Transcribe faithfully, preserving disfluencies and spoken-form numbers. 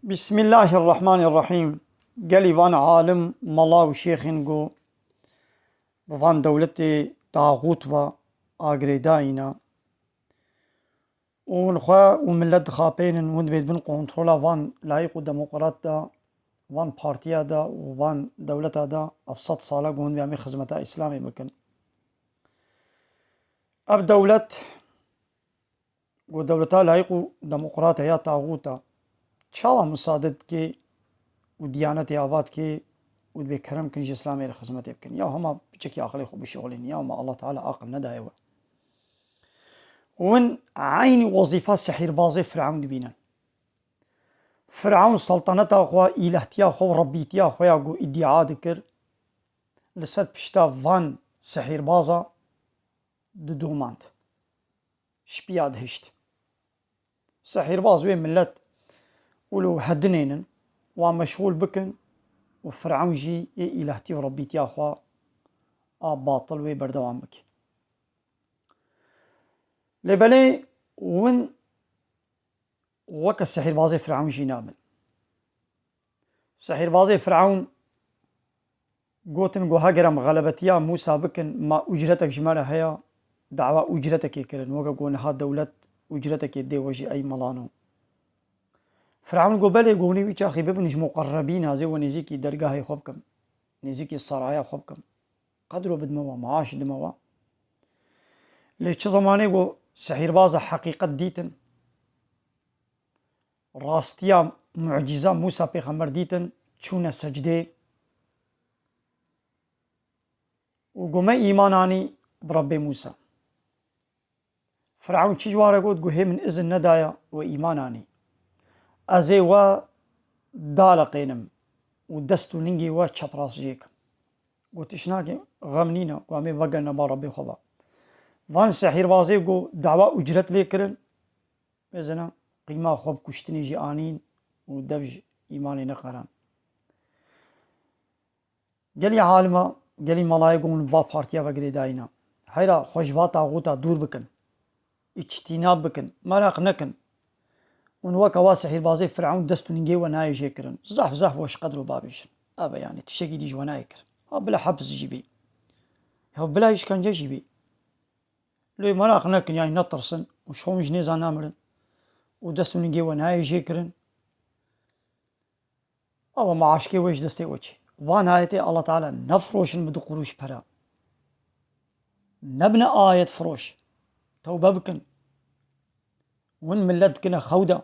Bismillahirrahmanirrahîm. Gelî van alim, mala û şêxên ku bi van dewletê taxût ve agirêdayî ne û hûn xwe û milet dixapeynin, hûn dibê di bin kontrola van layîq û demokrat de, van partiya de û van dewleta de ev sed sal e ku hûn dibê em ê xizmeta Îslamê bikin. Ev dewlet ku dewleta layîq û demokrat e ya taxût e, çawa misade dike û diyanetê ava dike û dibê kerem kin ji Îslamê re xizmetê bikin? Ya hema piçekî aqilê xwe bişixulînin, ya hema Allah Teala aqil nedaye we. Hûn eynî wezîfa sehîrbazê Firewn dibînin. Firewn seltaneta xwe, îlahtiya xwe û rebbîtiya xwe ya ku îdia dikir, li ser pişta van sehîrbaza didomand. Şipiya dihişt. Sehîrbaz wê milet wilo hedinênin, wan meşxûl bikin û Firewn jî ê îlahtî û rebbîtiya xwe a batil wê berdewam bike. Lê belê hûn weke sehîrbazê Firewn jî nabin. Sehîrbazê Firewn gotin ku heger em xelebetiya Mûsa bikin, ma ucretek ji me re heye, dawa ucretekê kirin, weke ku niha dewlet ucretekê dê we jî ey melano. Firewn got, belê, got, hûn ê wî çaxî bibin ji muqerrebîn, ez ê we nêzîkî dergahê xwe bikim, nêzîkî saraya xwe bikim. Qedro bidime we, maaş dime we. Lê çi zemanê ku sehîrbaza heqîqet dîtin, rastiya mucîza Mûsa pêxember dîtin, çûne secdê û got, me îman anî bi Rebbê Mûsa. Firewn çi ji wan re got, got, hê min izin nedaya we îman anî. Ez ê we daleqênim û dest û ningê we çeprast jê kim. Got, tişt nake, xem nîne, got, em ê vegerine ba Rebbê xwe ve. Van sehîrbazê got, dawa ucret lê kirin, Mêzina qîma xwe bi kuştinê jî anîn û dev ji îmanê neqeran. Gelî alima, gelî malayê got hûn va partiya ve girêdayî ne. Heyra xwe ji va taxûta dûr bikin. Îçtînab bikin. Meraq nekin. Hûn weke wa sehîrbazê Firewn dest û ningê we nayê jê kirin. Zehf zehf we ji qedro babêjin. Eve yanî tiştekî dî ji we nayê kirin. Ha bila heps jî bî. Ya bila îşkence jî bî. Lê meraq nekin, yanî netirsin û ji xwe hûn ji nêza namirin û dest û ningê we nayê jê kirin. Ava maaşkê wê ji destê we çê. Van ayetê Allah Teala nefiroşin bi du qurûş pere. Nebine ayet firoş. Tewbe bikin. Win millet dikine xewda.